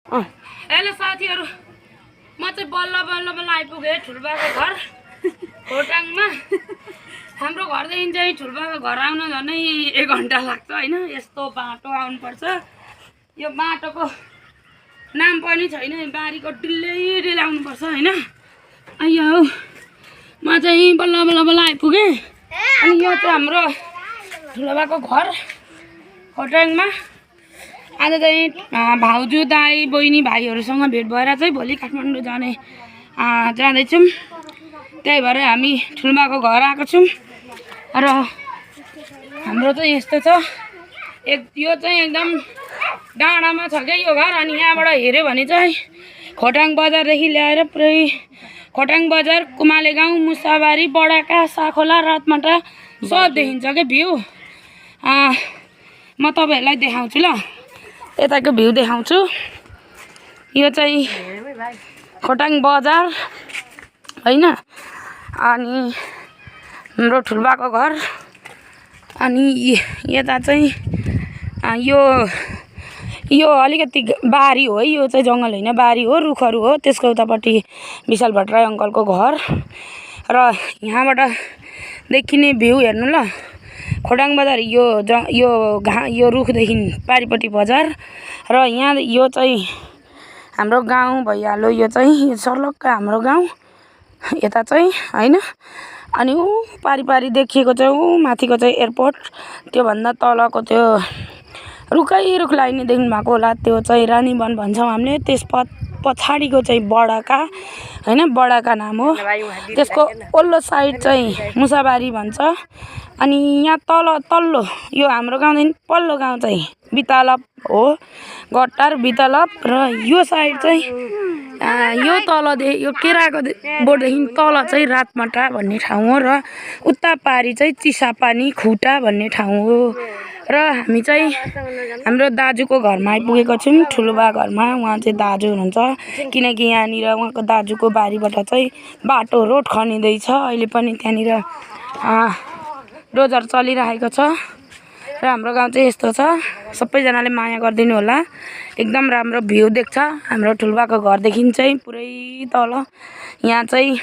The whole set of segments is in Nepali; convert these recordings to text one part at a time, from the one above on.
हेलो साथीहरु, म चाहिँ बल्ल बल्ल आइपुगेँ ठुलबाको घर खोटाङमा। हाम्रो घरदेखि चाहिँ ठुलबाको घर आउन झनै 1 घण्टा लाग्छ हैन। यस्तो बाटो आउनु पर्छ। यो बाटोको नाम पनि छैन, बारीको डिल्लै आउनु पर्छ हैन। आइया हौ, म चाहिँ बल्ल आइपुगेँ। अनि यो चाहिँ हाम्रो ठुलबाको घर खोटाङमा। आज चाहिँ भाउजू दाई बहिनी भाइहरूसँग भेट भएर चाहिँ भोलि काठमाडौँ जाँदैछौँ। त्यही भएर हामी ठुलबाको घर आएको छौँ। र हाम्रो चाहिँ यस्तो छ, यो चाहिँ एकदम डाँडामा छ क्या यो घर। अनि यहाँबाट हेऱ्यो भने चाहिँ खोटाङ बजारदेखि ल्याएर पुरै खोटाङ बजार, कुमाले गाउँ, मुसाबारी, बडाका, साखोला, रातमाटा सब देखिन्छ क्या भ्यू। म तपाईहरुलाई देखाउँछु ल, यताको भ्यू देखाउँछु। यो चाहिँ खोटाङ बजार हैन। अनि हाम्रो ठुलबाको घर। अनि यता चाहिँ यो अलिकति बारी हो है, यो चाहिँ जंगल हैन, बारी हो, रुखहरू हो। त्यसको उतापट्टि विशाल भट्टराई अंकलको घर। र यहाँबाट देखिने भ्यू हेर्नु ल, खोटाङ बजार यो रुखदेखि पारिपट्टि बजार। र यहाँ यो चाहिँ हाम्रो गाउँ भइहाल्यो। यो चाहिँ सर्लक्क हाम्रो गाउँ यता चाहिँ हैन। अनि ऊ पारी देखिएको चाहिँ ऊ माथिको चाहिँ एयरपोर्ट, त्यो भन्दा तलको त्यो रुख लाइने देख्नु भएको होला, त्यो चाहिँ रानीवन भन्छौँ हामीले। त्यस पछाडिको चाहिँ बडाका हैन, बडाका नाम हो। त्यसको ओल्लो साइड चाहिँ मुसाबारी भन्छ। अनि यहाँ तल्लो यो हाम्रो गाउँदेखि पल्लो गाउँ चाहिँ बितालप हो, गट्टार बितालप। र यो साइड चाहिँ यो तलदेखि यो केराको बोटदेखि तल चाहिँ रातमाटा भन्ने ठाउँ हो। र उता पारी चाहिँ चिसापानी खुटा भन्ने ठाउँ हो। र हामी चाहिँ हाम्रो दाजुको घरमा आइपुगेको छौँ, ठुलोबा घरमा। उहाँ चाहिँ दाजु हुनुहुन्छ, किनकि यहाँनिर उहाँको दाजुको बारीबाट चाहिँ बाटो रोड खनिँदैछ। अहिले पनि त्यहाँनिर डोजर चलिरहेको छ। र हाम्रो गाउँ चाहिँ यस्तो छ, सबैजनाले माया गरिदिनु होला। एकदम राम्रो भ्यू देख्छ हाम्रो ठुलबाको घरदेखि चाहिँ पुरै तल। यहाँ चाहिँ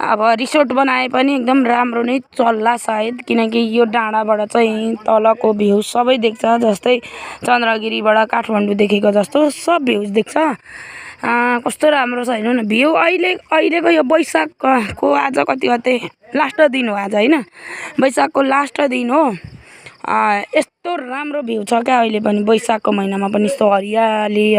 अब रिसोर्ट बनाए पनि एकदम राम्रो नै चल्ला सायद, किनकि यो डाँडाबाट चाहिँ तलको भ्यू सबै देख्छ। जस्तै चन्द्रगिरीबाट काठमाडौँ देखेको जस्तो सब भ्यूज देख्छ। कस्तो राम्रो छ हेर्नु न भ्यू। अहिलेको यो वैशाखको आज कति गते, लास्ट दिन हो आज हैन, वैशाखको लास्ट दिन हो। यस्तो राम्रो भ्यू छ क्या अहिले पनि, वैशाखको महिनामा पनि यस्तो हरियाली।